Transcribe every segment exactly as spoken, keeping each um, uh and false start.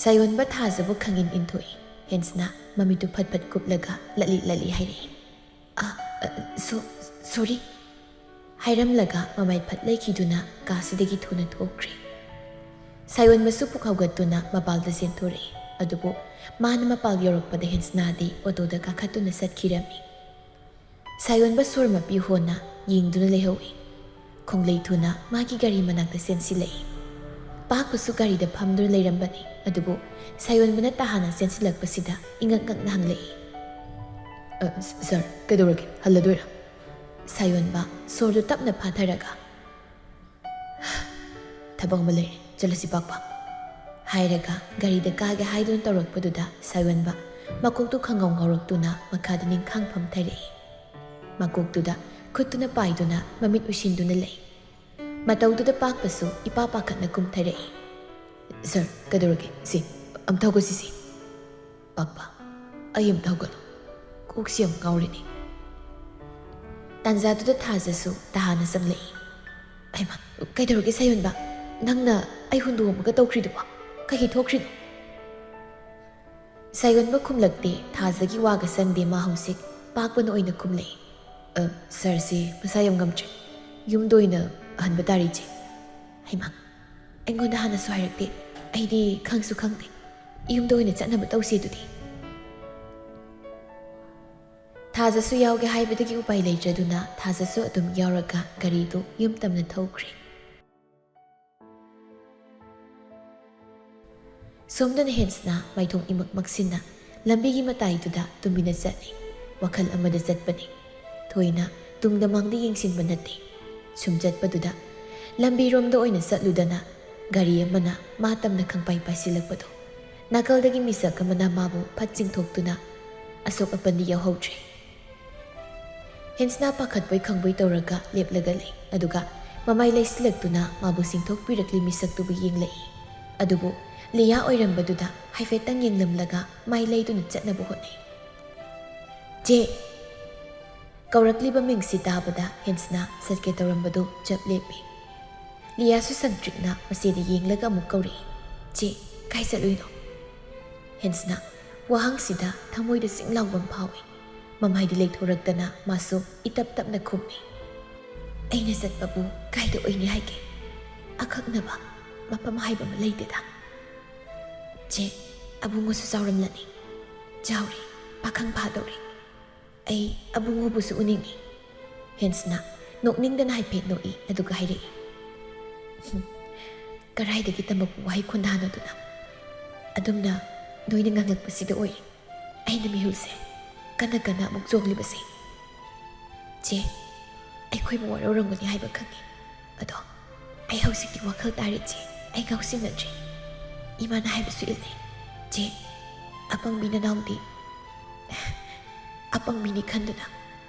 ꯁꯥꯌꯣꯟꯕ ꯊꯥꯖꯕꯨ ꯈꯪꯏꯟ ꯏꯟꯊꯣꯛꯏ꯫ ꯍꯦꯟꯁꯅ ꯃꯃꯤꯠꯇꯨ ꯐꯠ ꯐꯠ ꯀꯨꯞꯂꯒ ꯂꯠꯂꯤ ꯂꯠꯂꯤ ꯍꯥꯏꯔꯛꯏ, "ꯑ, ꯑ, ꯁꯣ-, ꯁꯣꯔꯤ" ꯍꯥꯏꯔꯝꯂꯒ ꯃꯃꯥꯏ ꯐꯠ ꯂꯩꯈꯤꯗꯨꯅ ꯀꯥꯁꯤꯗꯒꯤ ꯊꯨꯅ ꯊꯣꯛꯈ꯭ꯔꯦ꯫ ꯁꯥꯌꯣꯟꯕꯁꯨ ꯄꯨꯛ ꯍꯧꯒꯠꯇꯨꯅ ꯃꯄꯥꯜꯗ ꯆꯦꯟꯊꯣꯔꯛꯏ꯫ ꯑꯗꯨꯕꯨ ꯃꯥꯅ ꯃꯄꯥꯜ ꯌꯧꯔꯛꯄꯗ ꯍꯦꯟꯁꯅꯥꯗꯤ ꯑꯣꯇꯣꯗ ꯀꯥꯈꯠꯇꯨꯅ ꯆꯠꯈꯤꯔꯝꯃꯤ꯫ ꯁꯥꯌꯣꯟꯕ ꯁꯣꯔ ꯃꯄꯤ ꯍꯣꯟꯅ ꯌꯦꯡꯗꯨꯅ ꯂꯩꯍꯧꯏ꯫ ꯈꯣꯡꯂꯩ ꯊꯨꯅ ꯃꯥꯒꯤ ꯒꯥꯔꯤ ꯃꯅꯥꯛꯇ ꯆꯦꯟꯁꯤꯜꯂꯛꯏ꯫ ꯄꯥꯛꯄꯁꯨ ꯒꯥꯔꯤꯗ ꯐꯝꯗꯨꯅ ꯂꯩꯔꯝꯕꯅꯤ, ꯑꯗꯨꯕꯨ ꯁꯥꯌꯣꯟꯕꯅ ꯇꯍꯥꯅ ꯆꯦꯟꯁꯤꯜꯂꯛꯄꯁꯤꯗ ꯏꯉꯛ ꯉꯛꯅ ꯍꯪꯂꯛꯏ, "ꯑ, ꯁ-, ꯁꯥꯔ, ꯀꯩꯗꯧꯔꯒꯦ? ꯍꯜꯂꯗꯣꯏꯔꯥ?" ꯁꯥꯌꯣꯟꯕ ꯁꯣꯔꯗꯨ ꯇꯞꯅ ꯐꯥꯊꯔꯒ, "ꯊꯕꯛ ꯑꯃ ꯂꯩꯔꯦ, ꯆꯠꯂꯁꯤ ꯄꯥꯛꯄ" ꯍꯥꯏꯔꯒ ꯒꯥꯔꯤꯗ ꯀꯥꯒꯦ ꯍꯥꯏꯗꯨꯅ ꯇꯧꯔꯛꯄꯗꯨꯗ ꯁꯥꯌꯣꯟꯕ ꯃꯀꯣꯛꯇꯨ ꯈꯪꯉꯧ ꯉꯧꯔꯛꯇꯨꯅ ꯃꯈꯥꯗ ꯅꯤꯡꯈꯥꯡ ꯐꯝꯊꯔꯛꯏ꯫ ꯃꯀꯣꯛꯇꯨꯗ ꯈꯨꯠꯇꯨꯅ ꯄꯥꯏꯗꯨꯅ ꯃꯃꯤꯠ ꯎꯏꯁꯤꯟꯗꯨꯅ ꯂꯩ꯫ ꯃꯇꯧꯗꯨꯗ ꯄꯥꯛꯄꯁꯨ ꯏꯄꯥ ꯄꯥꯈꯠꯅ ꯀꯨꯝꯊꯔꯛꯏ꯫ "ꯁꯥꯔ, ꯀꯩꯗꯧꯔꯒꯦ? ꯁꯤ, ꯑꯝꯇ ꯍꯧꯒꯠꯁꯤꯁꯦ꯫" "ꯄꯥꯛꯄ, ꯑꯩ ꯑꯝꯇ ꯍꯧꯒꯠꯂꯣ꯫ ꯀꯣꯛꯁꯤ ꯌꯥꯝ ꯉꯥꯎꯔꯦꯅꯦ꯫" ꯇꯥꯟꯖꯥꯗꯨꯗ ꯊꯥꯖꯁꯨ ꯇꯍꯥꯅ ꯆꯪꯂꯛꯏ꯫ "ꯍꯩꯃꯥ, ꯀꯩꯗꯧꯔꯒꯦ ꯁꯥꯌꯣꯟꯕ? ꯅꯪꯅ ꯑꯩ ꯍꯨꯟꯗꯣꯛꯑꯝꯃꯒ ꯇꯧꯈ꯭ꯔꯤꯗꯨꯕꯣ? ꯀꯩ ꯊꯣꯛꯈ꯭ꯔꯤꯅꯣ?" ꯁꯥꯌꯣꯟꯕ ꯈꯨꯝꯂꯛꯇꯦ꯫ ꯊꯥꯖꯒꯤ ꯋꯥꯒ ꯆꯪꯗꯦ ꯃꯥ ꯍꯧꯖꯤꯛ꯫ ꯄꯥꯛꯄꯅ ꯑꯣꯏꯅ ꯈꯨꯝꯂꯛꯏ꯫ "ꯑ, ꯁꯥꯔꯁꯤ ꯃꯁꯥ ꯌꯥꯝ ꯉꯝꯗ꯭ꯔꯦ꯫ ꯌꯨꯝꯗ ꯑꯣꯏꯅ ꯍꯟꯕ ꯇꯥꯔꯦ, ꯏꯆꯦ꯫" "ꯍꯩꯃꯥ, ꯑꯩꯉꯣꯟꯗ ꯍꯥꯟꯅꯁꯨ ꯍꯥꯏꯔꯛꯇꯦ꯫ ꯑꯩꯗꯤ ꯈꯪꯁꯨ ꯈꯪꯗꯦ꯫ ꯌꯨꯝꯗ ꯑꯣꯏꯅ ꯆꯠꯅꯕ ꯇꯧꯁꯦ ꯑꯗꯨꯗꯤ꯫" ꯊꯥꯖꯁꯨ ꯌꯥꯎꯒꯦ ꯍꯥꯏꯕꯗꯒꯤ ꯎꯄꯥꯏ ꯂꯩꯇ꯭ꯔꯗꯨꯅ ꯊꯥꯖꯁꯨ ꯑꯗꯨꯝ ꯌꯥꯎꯔꯒ ꯒꯥꯔꯤꯗꯨ ꯌꯨꯝ ꯇꯝꯅ ꯊꯧꯈ꯭ꯔꯦ꯫ ꯁꯣꯝꯗꯅ ꯍꯦꯟꯁꯅ ꯃꯥꯏꯊꯣꯡ ꯏꯃꯛ ꯃꯛꯁꯤꯟꯅ ꯂꯝꯕꯤꯒꯤ ꯃꯇꯥꯏꯗꯨꯗ ꯇꯨꯝꯃꯤꯟꯅ ꯆꯠꯂꯤ꯫ ꯋꯥꯈꯜ ꯑꯃꯗ ꯆꯠꯄꯅꯤ꯫ ꯊꯣꯏꯅ ꯇꯨꯡꯗ ꯃꯥꯡꯗ ꯌꯦꯡꯁꯤꯟꯕ ꯅꯠꯇꯦ꯫ ꯁꯨꯝ ꯆꯠꯄꯗꯨꯗ ꯂꯝꯕꯤꯔꯣꯝꯗ ꯑꯣꯏꯅ ꯆꯠꯂꯨꯗꯅ ꯒꯥꯔꯤ ꯑꯃꯅ ꯃꯥ ꯇꯝꯅ ꯈꯪꯄꯥꯏ ꯄꯥꯏꯁꯤꯜꯂꯛꯄꯗꯣ꯫ ꯅꯥꯀꯜꯗꯒꯤ ꯃꯤꯁꯛ ꯑꯃꯅ ꯃꯥꯕꯨ ꯐꯠ ꯆꯤꯡꯊꯣꯛꯇꯨꯅ ꯑꯁꯣꯛ ꯑꯄꯟꯗꯤ ꯌꯥꯎꯍꯧꯗ꯭ꯔꯦ꯫ ꯍꯦꯟꯁꯅꯥ ꯄꯥꯈꯠꯄꯣꯏ ꯈꯪꯕꯣꯏ ꯇꯧꯔꯒ ꯂꯦꯞꯂꯒ ꯂꯩ꯫ ꯑꯗꯨꯒ ꯃꯃꯥꯏ ꯂꯩꯁꯤꯜꯂꯛꯇꯨꯅ ꯃꯥꯕꯨ ꯆꯤꯡꯊꯣꯛꯄꯤꯔꯛꯂꯤ ꯃꯤꯁꯛꯇꯨꯕꯨ ꯌꯦꯡꯂꯛꯏ꯫ ꯑꯗꯨꯕꯨ ꯂꯤꯌꯥ ꯑꯣꯏꯔꯝꯕꯗꯨꯗ ꯍꯥꯏꯐꯦꯠꯇꯪ ꯌꯦꯡꯂꯝꯂꯒ ꯃꯥꯏ ꯂꯩꯗꯨꯅ ꯆꯠꯅꯕ ꯍꯣꯠꯅꯩ꯫ "ꯆꯦ!" ꯀꯧꯔꯛꯂꯤꯕ ꯃꯤꯡꯁꯤ ꯇꯥꯕꯗ ꯍꯦꯟꯁꯅꯥ ꯆꯠꯀꯦ ꯇꯧꯔꯝꯕꯗꯨ ꯆꯞ ꯂꯦꯞꯄꯤ꯫ ꯂꯤꯌꯥꯁꯨ ꯁꯪꯇ꯭ꯔꯤꯛꯅ ꯃꯆꯦꯗ ꯌꯦꯡꯂꯒ ꯑꯃꯨꯛ ꯀꯧꯔꯛꯏ, "ꯆꯦ!" "ꯀꯥꯏ ꯆꯠꯂꯨꯏꯅꯣ?" ꯍꯦꯟꯁꯅ ꯋꯥꯍꯪꯁꯤꯗ ꯊꯃꯣꯏꯗ ꯆꯤꯡ ꯂꯥꯎꯕ ꯑꯃ ꯐꯥꯎꯏ꯫ ꯃꯃꯥꯏꯗꯤ ꯂꯩꯊꯣꯔꯛꯇꯅ ꯃꯥꯁꯨ ꯏꯇꯞ ꯇꯞꯅ ꯈꯨꯝꯃꯤ, "ꯑꯩꯅ ꯆꯠꯄꯕꯨ ꯀꯥꯏꯗ ꯑꯣꯏꯅꯤ ꯍꯥꯏꯒꯦ? ꯑꯀꯛꯅꯕ ꯃꯐꯝ ꯍꯥꯏꯕ ꯑꯃ ꯂꯩꯇꯦꯗ꯫ ꯆꯦ, ꯑꯕꯨꯡꯉꯣꯁꯨ ꯆꯥꯎꯔꯝꯂꯅꯤ꯫ ꯆꯥꯎꯔꯦ, ꯄꯥꯈꯪ ꯐꯥꯗꯧꯔꯦ꯫ ꯑꯩ ꯑꯕꯨꯡꯉꯣꯕꯨꯁꯨ ꯎꯅꯤꯡꯏ꯫" ꯍꯦꯟꯁꯅ ꯅꯣꯛꯅꯤꯡꯗꯅ ꯍꯥꯏꯐꯦꯠ ꯅꯣꯛꯏ, ꯑꯗꯨꯒ ꯍꯥꯏꯔꯛꯏ, "ꯀꯔꯥꯏꯗꯒꯤ ꯇꯝꯃꯛꯄ ꯋꯥꯍꯩ ꯈꯣꯟꯗꯥꯅꯣꯗꯨꯅ? ꯑꯗꯨꯝꯅ ꯅꯣꯏꯅ ꯉꯥꯡꯂꯛꯄꯁꯤꯗ ꯑꯣꯏꯔꯦ ꯑꯩꯅ ꯃꯤꯍꯨꯜꯁꯦ ꯀꯟꯅ ꯀꯟꯅ ꯑꯃꯨꯛ ꯆꯣꯡꯂꯤꯕꯁꯦ꯫ ꯆꯦ, ꯑꯩꯈꯣꯏꯕꯨ ꯋꯥꯔꯧꯔꯝꯒꯅꯤ ꯍꯥꯏꯕ ꯈꯪꯉꯤ꯫ ꯑꯗꯣ ꯑꯩ ꯍꯧꯖꯤꯛꯇꯤ ꯋꯥꯈꯜ ꯇꯥꯔꯦ ꯆꯦ, ꯑꯩ ꯉꯥꯎꯁꯤꯟꯅꯗ꯭ꯔꯦ꯫ ꯏꯃꯥꯅ ꯍꯥꯏꯕꯁꯨ ꯏꯜꯂꯦ꯫ ꯆꯦ, ꯑꯄꯪꯕꯤ ꯅꯅꯥꯎꯗꯤ ꯑꯄꯪꯕꯤꯅꯤ ꯈꯟꯗꯨꯅ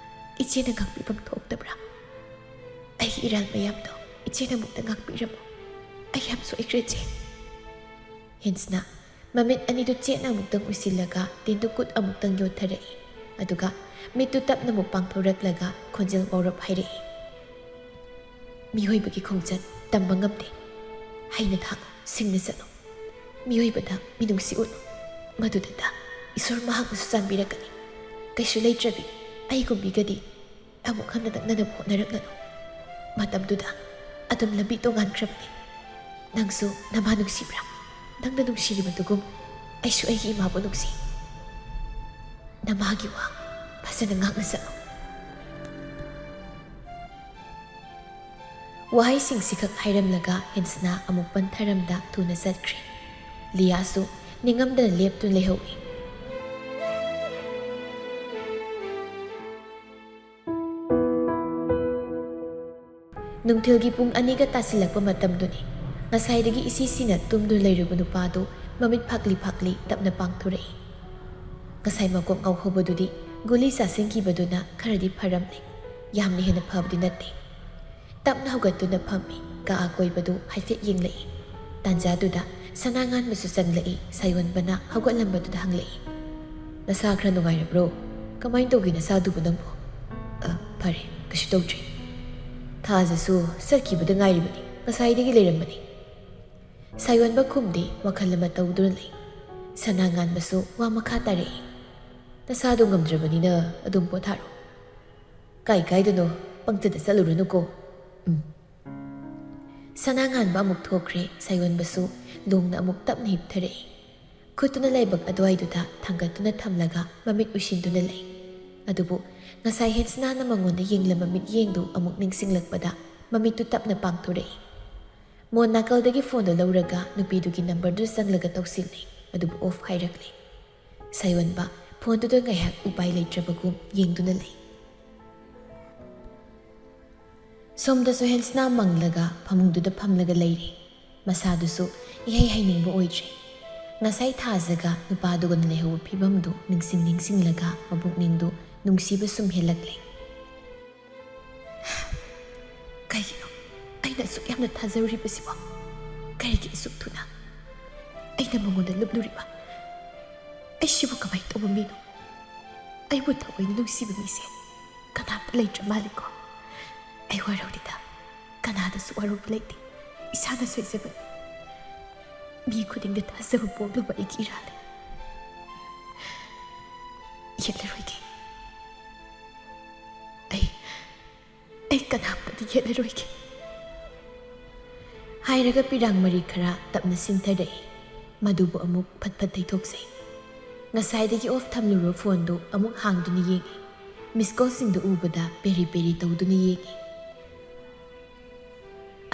ꯏꯆꯦꯅ ꯉꯥꯛꯄꯤꯐꯝ ꯊꯣꯛꯇꯕ꯭ꯔꯥ? ꯑꯩꯒꯤ ꯏꯔꯥꯜ ꯃꯌꯥꯝꯗꯣ ꯏꯆꯦꯅ ꯑꯃꯨꯛꯇ ꯉꯥꯛꯄꯤꯔꯝꯃꯨ꯫ ꯑꯩ ꯌꯥꯝ ꯁꯣꯏꯈ꯭ꯔꯦ ꯆꯦ꯫" ꯍꯦꯟꯁꯅ ꯃꯃꯤꯠ ꯑꯅꯤꯗꯨ ꯆꯦꯠꯅ ꯑꯃꯨꯛꯇꯪ ꯎꯏꯁꯤꯜꯂꯒ ꯇꯤꯟꯗꯨ ꯀꯨꯠ ꯑꯃꯨꯛꯇꯪ ꯌꯣꯠꯊꯔꯛꯏ꯫ ꯑꯗꯨꯒ ꯃꯤꯠꯇꯨ ꯇꯞꯅ ꯑꯃꯨꯛ ꯄꯥꯡꯊꯣꯔꯛꯂꯒ ꯈꯣꯟꯖꯦꯜ ꯋꯥꯎꯔꯞ ꯍꯥꯏꯔꯛꯏ, "ꯃꯤꯑꯣꯏꯕꯒꯤ ꯈꯣꯡꯆꯠ ꯇꯝꯕ ꯉꯝꯗꯦ꯫ ꯍꯩꯅ ꯊꯥꯡꯉꯨ, ꯁꯤꯡꯅ ꯆꯠꯂꯨ꯫ ꯃꯤꯑꯣꯏꯕꯗ ꯃꯤꯅꯨꯡꯁꯤ ꯎꯠꯂꯨ꯫ ꯃꯗꯨꯗꯇ ꯏꯁꯣꯔ ꯃꯍꯥꯛꯅꯁꯨ ꯆꯥꯟꯕꯤꯔꯛꯀꯅꯤ꯫ ꯀꯩꯁꯨ ꯂꯩꯇ꯭ꯔꯕꯤ ꯑꯩꯒꯨꯝꯕꯤꯒꯗꯤ ꯑꯃꯨꯛ ꯍꯟꯅ ꯅꯛꯅꯅꯕ ꯍꯣꯠꯅꯔꯛꯂꯅꯨ꯫ ꯃꯇꯝꯗꯨꯗ ꯑꯗꯨꯝ ꯂꯝꯕꯤ ꯇꯣꯉꯥꯟꯈ꯭ꯔꯕꯅꯤ꯫ ꯅꯪꯁꯨ ꯅꯃꯥ ꯅꯨꯡꯁꯤꯕ꯭ꯔꯥ? ꯅꯪꯅ ꯅꯨꯡꯁꯤꯔꯤꯕꯗꯨꯒꯨꯝ ꯑꯩꯁꯨ ꯑꯩꯒꯤ ꯏꯃꯥꯕꯨ ꯅꯨꯡꯁꯤ꯫ ꯅꯃꯥꯒꯤ ꯋꯥ ꯐꯖꯅ ꯉꯥꯛꯅ ꯆꯠꯂꯨ꯫" ꯋꯥꯍꯩꯁꯤꯡꯁꯤꯈꯛ ꯍꯥꯏꯔꯝꯂꯒ ꯍꯦꯟꯁꯅ ꯑꯃꯨꯛ ꯄꯟꯊꯔꯝꯗ ꯊꯨꯅ ꯆꯠꯈ꯭ꯔꯦ꯫ ꯂꯤꯌꯥꯁꯨ ꯅꯤꯡꯉꯝꯗꯅ ꯂꯦꯞꯇꯨꯅ ꯂꯩꯍꯧꯏ꯫ ꯅꯨꯡꯊꯤꯜꯒꯤ ꯄꯨꯡ ꯑꯅꯤꯒ ꯇꯥꯁꯤꯜꯂꯛꯄ ꯃꯇꯝꯗꯨꯅꯤ꯫ ꯉꯁꯥꯏꯗꯒꯤ ꯏꯁꯤ ꯁꯤꯅ ꯇꯨꯝꯗꯨꯅ ꯂꯩꯔꯨꯕ ꯅꯨꯄꯥꯗꯨ ꯃꯃꯤꯠ ꯐꯥꯛꯂꯤ ꯐꯥꯛꯂꯤ ꯇꯞꯅ ꯄꯥꯡꯊꯣꯔꯛꯏ꯫ ꯉꯁꯥꯏ ꯃꯀꯣꯛ ꯉꯥꯎꯍꯧꯕꯗꯨꯗꯤ ꯒꯨꯂꯤ ꯆꯥꯁꯤꯟꯈꯤꯕꯗꯨꯅ ꯈꯔꯗꯤ ꯐꯔꯝꯂꯦ꯫ ꯌꯥꯝꯅ ꯍꯦꯟꯅ ꯐꯕꯗꯤ ꯅꯠꯇꯦ꯫ ꯇꯞꯅ ꯍꯧꯒꯠꯇꯨꯅ ꯐꯝꯃꯤ꯫ ꯀꯥ ꯑꯀꯣꯏꯕꯗꯨ ꯍꯥꯏꯐꯦꯠ ꯌꯦꯡꯂꯛꯏ꯫ ꯇꯥꯟꯖꯥꯗꯨꯗ ꯁꯅꯥꯉꯥꯟꯕꯁꯨ ꯆꯪꯂꯛꯏ꯫ ꯁꯥꯌꯣꯟꯕꯅ ꯍꯧꯒꯠꯂꯝꯕꯗꯨꯗ ꯍꯪꯂꯛꯏ, "ꯅꯁꯥ ꯈꯔ ꯅꯨꯡꯉꯥꯏꯔꯕ꯭ꯔꯣ? ꯀꯃꯥꯏꯅ ꯇꯧꯒꯦ ꯅꯁꯥꯗꯨꯕꯨ ꯅꯪꯕꯨ?" "ꯑ, ꯐꯔꯦ, ꯀꯩꯁꯨ ꯇꯧꯗ꯭ꯔꯤ꯫ ꯊꯥꯖꯁꯨ ꯆꯠꯈꯤꯕꯗ ꯉꯥꯏꯔꯤꯕꯅꯤ, ꯉꯁꯥꯏꯗꯒꯤ ꯂꯩꯔꯝꯕꯅꯤ꯫" ꯁꯥꯌꯣꯟꯕ ꯈꯨꯝꯗꯦ, ꯋꯥꯈꯜ ꯑꯃ ꯇꯧꯗꯨꯅ ꯂꯩ꯫ ꯁꯅꯥ ꯉꯥꯟꯕꯁꯨ ꯋꯥ ꯃꯈꯥ ꯇꯥꯔꯛꯏ꯫ "ꯅꯁꯥꯗꯣ ꯉꯝꯗ꯭ꯔꯕꯅꯤꯅ ꯑꯗꯨꯝ ꯄꯣꯊꯥꯔꯣ꯫ ꯀꯥꯏ ꯀꯥꯏꯗꯅꯣ ꯄꯪꯆꯠꯇ ꯆꯠꯂꯨꯔꯅꯨꯀꯣ꯫ ꯎꯝ꯫" ꯁꯅꯥ ꯉꯥꯟꯕ ꯑꯃꯨꯛ ꯊꯣꯛꯈ꯭ꯔꯦ꯫ ꯁꯥꯌꯣꯟꯕꯁꯨ ꯂꯣꯡꯅ ꯑꯃꯨꯛ ꯇꯞꯅ ꯍꯤꯞꯊꯔꯛꯏ꯫ ꯈꯨꯠꯇꯨꯅ ꯂꯥꯏꯕꯛ ꯑꯗꯨꯋꯥꯏꯗꯨꯗ ꯊꯥꯡꯒꯠꯇꯨꯅ ꯊꯝꯂꯒ ꯃꯃꯤꯠ ꯎꯏꯁꯤꯟꯗꯨꯅ ꯂꯩ꯫ ꯑꯗꯨꯕꯨ ꯉꯁꯥꯏ ꯍꯦꯟꯁꯅꯥꯅ ꯃꯉꯣꯟꯗ ꯌꯦꯡꯂꯝꯕ ꯃꯤꯠꯌꯦꯡꯗꯨ ꯑꯃꯨꯛ ꯅꯤꯡꯁꯤꯡꯂꯛꯄꯗ ꯃꯃꯤꯠꯇꯨ ꯇꯞꯅ ꯄꯥꯡꯊꯣꯔꯛꯏ꯫ ꯃꯣꯟ ꯅꯥꯀꯜꯗꯒꯤ ꯐꯣꯟꯗꯨ ꯂꯧꯔꯒ ꯅꯨꯄꯤꯗꯨꯒꯤ ꯅꯝꯕꯔꯗꯨ ꯆꯪꯂꯒ ꯇꯧꯁꯤꯜꯂꯤ, ꯑꯗꯨꯕꯨ ꯑꯣꯐ ꯍꯥꯏꯔꯛꯂꯤ꯫ ꯁꯥꯌꯣꯟꯕ ꯐꯣꯟꯗꯨꯗ ꯉꯥꯏꯍꯥꯛ ꯎꯄꯥꯏ ꯂꯩꯇ꯭ꯔꯕꯒꯨꯝ ꯌꯦꯡꯗꯨꯅ ꯂꯩ꯫ ꯁꯣꯝꯗꯁꯨ ꯍꯦꯟꯁꯅꯥ ꯃꯪꯂꯒ ꯐꯃꯨꯡꯗꯨꯗ ꯐꯝꯂꯒ ꯂꯩꯔꯤ꯫ ꯃꯁꯥꯗꯨꯁꯨ ꯏꯍꯩ ꯍꯩꯅꯤꯡꯕ ꯑꯣꯏꯗ꯭ꯔꯦ꯫ ꯉꯁꯥꯏ ꯊꯥꯖꯒ ꯅꯨꯄꯥꯗꯨꯒꯅ ꯂꯩꯍꯧꯕ ꯐꯤꯕꯝꯗꯨ ꯅꯤꯡꯁꯤꯡ ꯅꯤꯡꯁꯤꯡꯂꯒ ꯃꯄꯨꯛꯅꯤꯡꯗꯨ ꯅꯨꯡꯁꯤꯕ ꯁꯨꯝ ꯍꯦꯜꯂꯛꯂꯦ꯫ "ꯀꯩꯒꯤꯅꯣ ꯑꯩꯅ ꯑꯁꯨꯛ ꯌꯥꯝꯅ ꯊꯥꯖꯔꯨꯔꯤꯕꯁꯤꯕꯣ? ꯀꯔꯤꯒꯤ ꯑꯁꯨꯛ ꯊꯨꯅ ꯑꯩꯅ ꯃꯉꯣꯟꯗ ꯂꯨꯞꯂꯨꯔꯤꯕ? ꯑꯩꯁꯤꯕꯨ ꯀꯃꯥꯏꯅ ꯇꯧꯕ ꯃꯤꯅꯣ? ꯑꯩꯕꯨ ꯊꯑꯣꯏꯅ ꯅꯨꯡꯁꯤꯕ ꯃꯤꯁꯦ ꯀꯅꯥꯝꯇ ꯂꯩꯇ꯭ꯔ ꯃꯥꯜꯂꯦꯀꯣ꯫ ꯑꯩ ꯋꯥꯔꯧꯗꯦꯗ, ꯀꯅꯥꯗꯁꯨ ꯋꯥꯔꯧꯕ ꯂꯩꯇꯦ, ꯏꯁꯥꯅ ꯁꯣꯏꯖꯕꯅꯤ꯫ ꯃꯤ ꯈꯨꯗꯤꯡꯗ ꯊꯥꯖꯕ ꯄꯣꯛꯂꯨꯕ ꯑꯩꯒꯤ ꯏꯔꯥꯜꯅꯤ꯫ ꯌꯦꯠꯂꯔꯣꯏꯒꯦ꯫ ꯑꯩ, ꯑꯩ ꯀꯅꯥꯝꯇꯗ ꯌꯦꯠꯂꯔꯣꯏꯒꯦ꯫" ꯍꯥꯏꯔꯒ ꯄꯤꯔꯥꯡ ꯃꯔꯤ ꯈꯔ ꯇꯞꯅ ꯁꯤꯟꯊꯔꯛꯏ꯫ ꯃꯗꯨꯕꯨ ꯑꯃꯨꯛ ꯐꯠ ꯐꯠ ꯇꯩꯊꯣꯛꯆꯩ꯫ ꯉꯁꯥꯏꯗꯒꯤ ꯑꯣꯐ ꯊꯝꯂꯨꯔꯕ ꯐꯣꯟꯗꯨ ꯑꯃꯨꯛ ꯍꯥꯡꯗꯨꯅ ꯌꯦꯡꯏ꯫ ꯃꯤꯁ ꯀꯣꯜꯁꯤꯡꯗꯨ ꯎꯕꯗ ꯄꯦꯔꯤ ꯄꯦꯔꯤ ꯇꯧꯗꯨꯅ ꯌꯦꯡꯏ꯫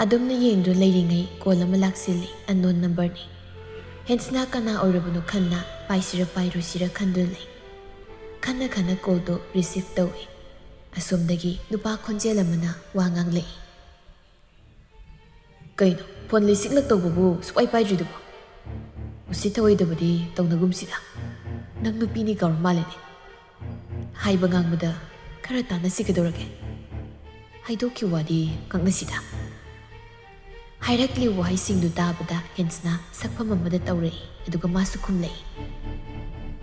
ꯑꯗꯨꯝꯅ ꯌꯦꯡꯗꯨꯅ ꯂꯩꯔꯤꯉꯩ ꯀꯣꯜ ꯑꯃ ꯂꯥꯛꯁꯤꯜꯂꯤ, ꯑꯟꯅꯣꯟ ꯅꯝꯕꯔꯅꯤ꯫ ꯍꯦꯟꯁꯅꯥ ꯀꯅꯥ ꯑꯣꯏꯔꯕꯅꯣ ꯈꯟꯅ ꯄꯥꯏꯁꯤꯔ ꯄꯥꯏꯔꯣꯏꯁꯤꯔ ꯈꯟꯗꯨꯅ ꯂꯩ꯫ ꯈꯟꯅ ꯈꯟꯅ ꯀꯣꯜꯗꯨ ꯔꯤꯁꯤꯚ ꯇꯧꯏ꯫ ꯑꯁꯣꯝꯗꯒꯤ ꯅꯨꯄꯥ ꯈꯣꯟꯖꯦꯜ ꯑꯃꯅ ꯋꯥ ꯉꯥꯡꯂꯛꯏ꯫ "ꯀꯩꯅꯣ, ꯐꯣꯟ ꯂꯤꯁꯤꯛꯂꯛ ꯇꯧꯕꯕꯨ ꯁꯨꯛꯄꯥꯏ ꯄꯥꯏꯗ꯭ꯔꯤꯗꯨꯕꯣ? ꯎꯁꯤꯠ ꯊꯑꯣꯏꯗꯕꯗꯤ ꯇꯧꯅꯒꯨꯝꯁꯤꯗ꯫ ꯅꯪ ꯅꯨꯄꯤꯅꯤ ꯀꯥꯎꯔ ꯃꯥꯜꯂꯦꯅꯦ꯫ ꯍꯥꯏꯕ ꯉꯥꯡꯕꯗ ꯈꯔ ꯇꯥꯟꯅꯁꯤ ꯀꯩꯗꯧꯔꯒꯦ? ꯍꯥꯏꯗꯣꯛꯈꯤꯕ ꯋꯥꯗꯤ ꯉꯥꯡꯅꯁꯤꯗ꯫" ꯍꯥꯏꯔꯛꯂꯤꯕ ꯋꯥꯍꯩꯁꯤꯡꯗꯨ ꯇꯥꯕꯗ ꯍꯦꯟꯁꯅ ꯁꯛꯐꯝ ꯑꯃꯗ ꯇꯧꯔꯛꯏ, ꯑꯗꯨꯒ ꯃꯥꯁꯨ ꯈꯨꯝꯂꯛꯏ꯫